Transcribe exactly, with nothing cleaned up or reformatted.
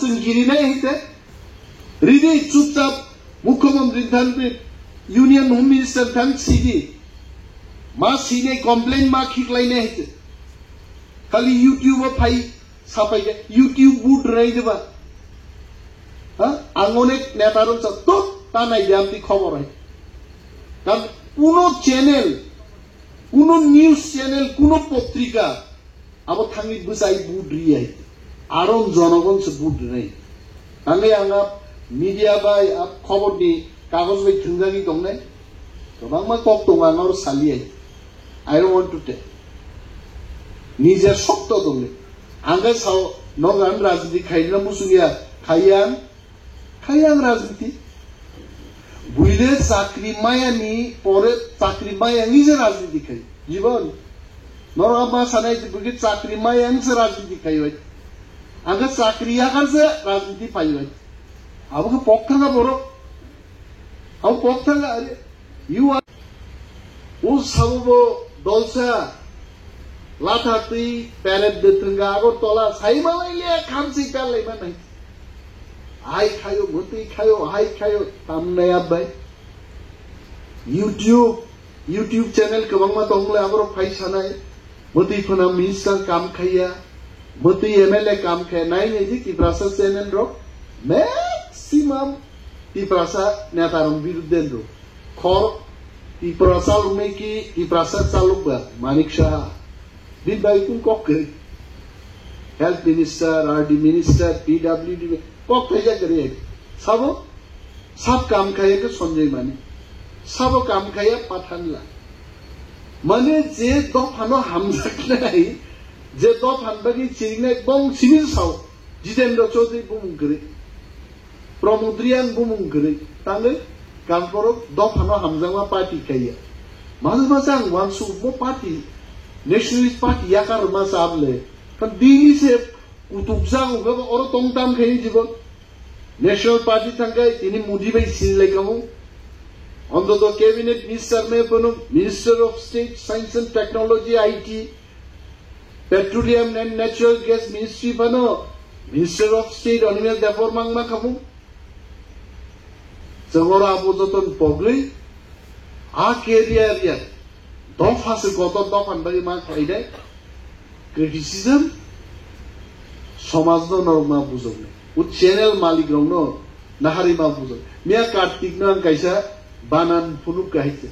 Chwng girinai hai te. Ridi chupchap Mukhyamantri thang di, Union Home Minister thang sidi. Ma sinai complain ma khiklainai hai te. Khali YouTube o phai sapai de, YouTube boot rai de ba. Ha? Ang onek neta rok sa to ta nai de amti khobor hai. Kan kuno channel, kuno news channel, kuno potrika, abo thangwi bwsai vote riyai. Aro jonogon se vote rinai. Tangwi ang a media bai, a khobor ni kagoj bai thwngjagwi tongnai. Kwbangma kok tongo ang aro saliyai. I don't want to tell. Nije sokto tongwi. Ang khe sao, nogo ang rajniti khaina muchungya, khaiya ang. Khai ang rajniti. Buile chakri maya ni pore chakri maya ni je rajniti khai. Jibon. Norok ma sanai je bugi chakri maya ni se rajniti khai bai. Ang khe chakri yakar se rajniti phai bai. Abo khe pok thanga borok. Abo pok thanga are. You are O sabo bo dolsa latha twi peret de thwngkha Agartala, sai malai le khamsi kar lai manai. Hai khayo, mwtwi khayo, hai khayo, tamnai abai. YouTube, YouTube channel kwbangma tong le aborok phai sanai. Mwtwi phano minister kam khaiya, mwtwi M L A kam khaiya, nai nai di Tiprasa channel rok maximum Tiprasa neta rok birudde rok. Khor Tiprasa lungwi ki Tiprasa chalok ba Manik Saha. Bini bai kung kok kwrwi. Health Minister, R D Minister, P W D kok thaijak kwrwi. Sabo sab kam khai khe Sanjay Mani. Sabo kam khai Pathan la. Mane je dophano hamjaknai, je dophan bagwi chiringnai bong civil sao. Jitendra Chaudhary bumung kwrwi. Pramod Reang bumung kwrwi tangwi Kanporo dophano hamjakma party khaiya. Masa masa ang uansuk bo party, nationalist party yakar rwma chable. Kan bini se kutuk jak wngkha oro tong tam khai jibo. National party thangkai tini Modi bai sinilai kamu. Ontoto cabinet minister me phano Minister of State Science and Technology I T, Petroleum and Natural Gas Ministry phano Minister of State Animesh Debbarma wngma khamu. Chwng oro abo joto ni pogwi a career ya dopha se kotor dopha ni bagwi ma khlai de criticism, somaj no norok ma bujok nai. O channel malik rok no nahari ma bujok. Miya Kartik no ang kaisa banan phunuk kahai se.